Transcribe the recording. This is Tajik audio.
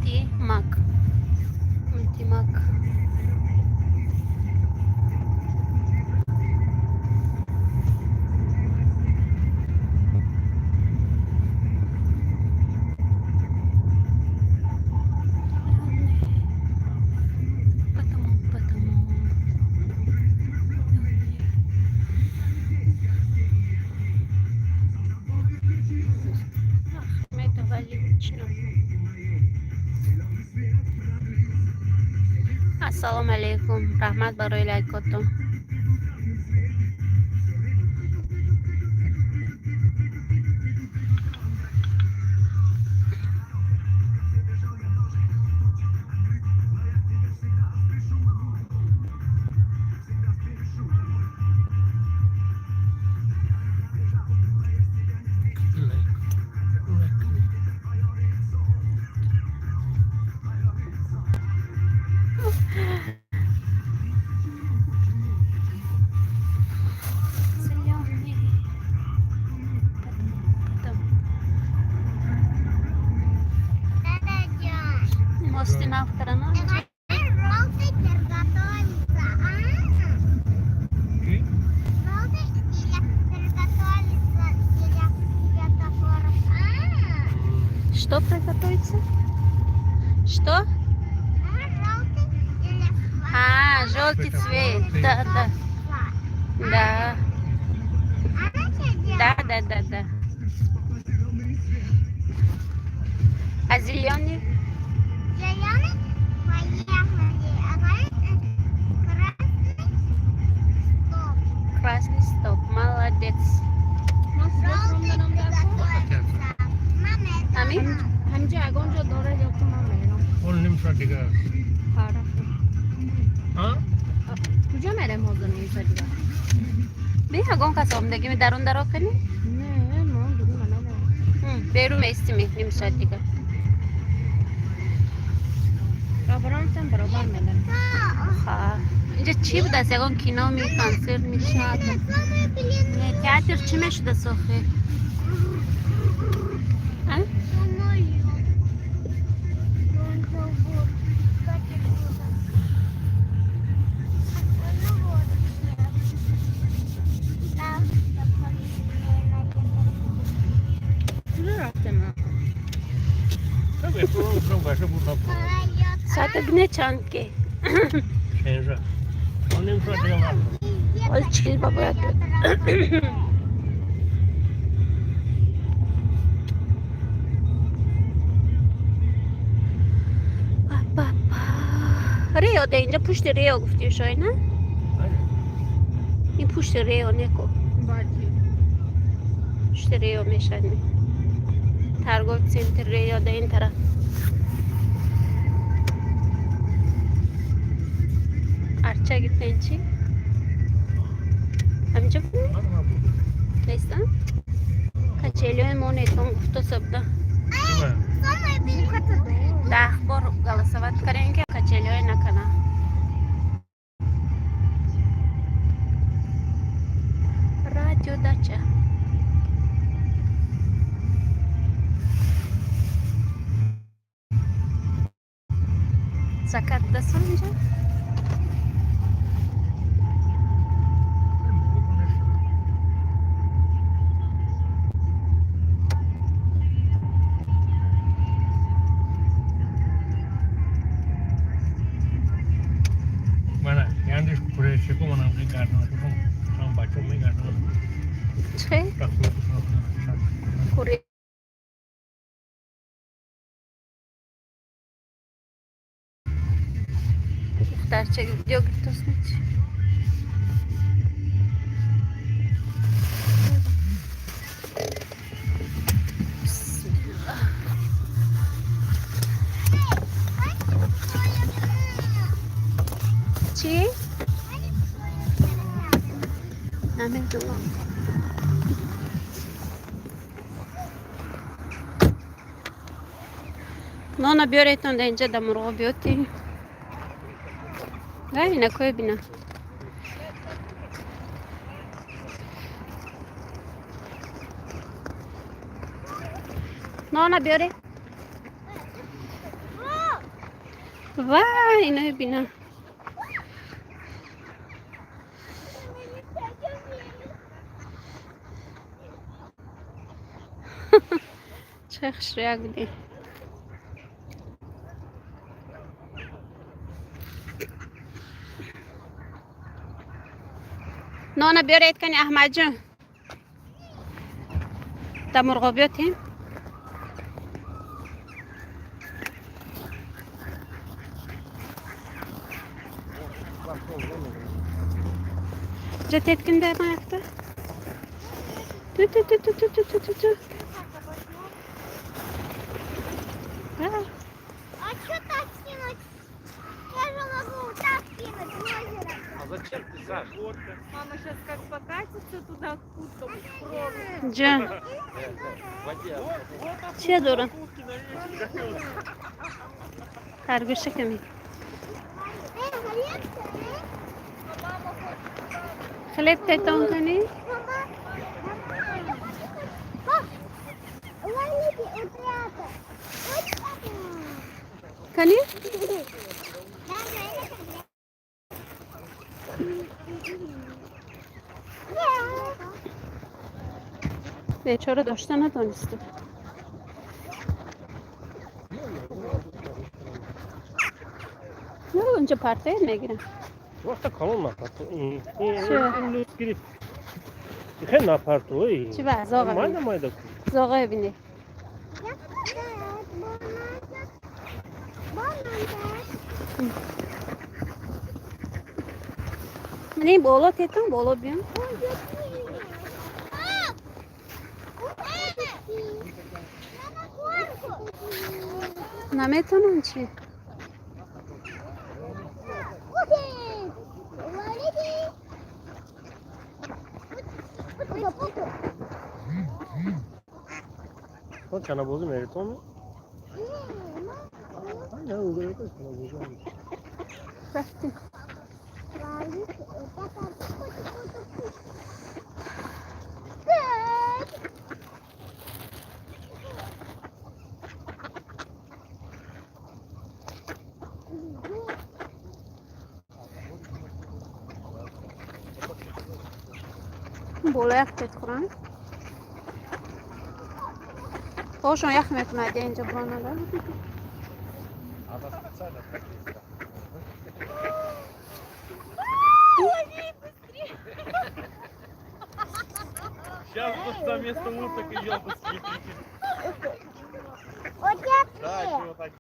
Мультимак. Мультимак. Потому, потому. Ахмедова лично. Ассалому алайкум. Раҳмат барои лайкотон. Лайк. Лайк. Зелёный. Потом, потом. Дадаҷон. Мости навкарано. Желтый приготовиться, а? Чӣ? Желтый или приготовиться для светофоров, а? Что приготовиться? Что? А, желтый или А, желтый цвет. Да. Да. А что делать? Да. А зеленый? Зеленый поехали, а красный стоп. Красный стоп. Молодец. Желтый приготовиться. Мама, это Ами? ҳамҷа ягон ҷо дора ё ки ман мерам. Он ним соат дига аст. Хорошо. А? Куҷо мерем ҳозир нимса дига? Би ягон кас омдагими дарун даро кани? Не, ман дугуна намерам. Берун меистими ним соат дига. Баробаронтан баробар мерем. Ха. Инҷа чӣ будааст? Ягон кино ми, консерт ми? Театр. Самый длинный Не, театр чӣ мешудааст охир? А? самолет. Он зовут. Кстати, круто. Ну вот, да, Куҷо рафтем? Соата бине чанд ки? 16. Он ним соат дига вақт. Ҳол 40 ба бояд буд. Па-па-па. Рео да инҷа пушти Рео гуфтӣ шой, на? Ин пушти Рео неко. Баъди. Пушти Рео мешавад ми. Торговый центр Рео да ин тараф. Арча гирифтен чӣ? Ҳаминҷа буд? Нестан? Качели ҳои монетон гуфтоса буда. 10 бор голосовать кардем, ки качели ҳои накана. Радио дача. Закат дасон инҷа? Мана, яндиш куреши ку манам ки гардона ку там бачо ми гардона. Чӣ? Куре. Духтарча видео гирифтост чӣ? Бисмиллаҳ. Чӣ? Намедонам. Нона биёретон да инҷа да мурғо биёти. Вай инакое бина. Нона биёре. Вай, иное бина. Чӣ хушрӯяк будем. Нона биёред кани, Аҳмадҷон. Да мурғобиётем. Ҷа теткин дар маякта. Ту ту ту ту ту ту ту ту ту. А, А что так кинуть? Я же могу так кинуть в озеро. А зачем ты, Саш? Мама сейчас как покатится туда к уткам в пропасть. Ҷа. В воде. Чия дорам? Харгӯша ками. Э, Хлеб тетон кани? Мама, мама, ловите утята. Кани? Да, да, это Бечора дошта надонистам. Унҷа партая мегирам. Вақта калон напарту. Чӣ? Лус гирифт. Хеле напарту. Ой. Чӣ ба зоға Майда бини. Майда. Зоға бини. Я Банан. Мани боло тетон, боло биём. Пап! На горку! Наметонам чӣ? Окей! Ловите! Вот, вот, вот. То чанабозӣ меритон? Не, Не, угрета чанабозӣ. Рафтем. Ловите! Вот это, вот, вот, вот. Так. Боло ях тет хӯрам. Ошон ях мекунад инҷа буронада. Она специально так ездит. Лови быстрее! Сейчас просто вместо уток ее бы съедите. Вот я Да, еще вот так.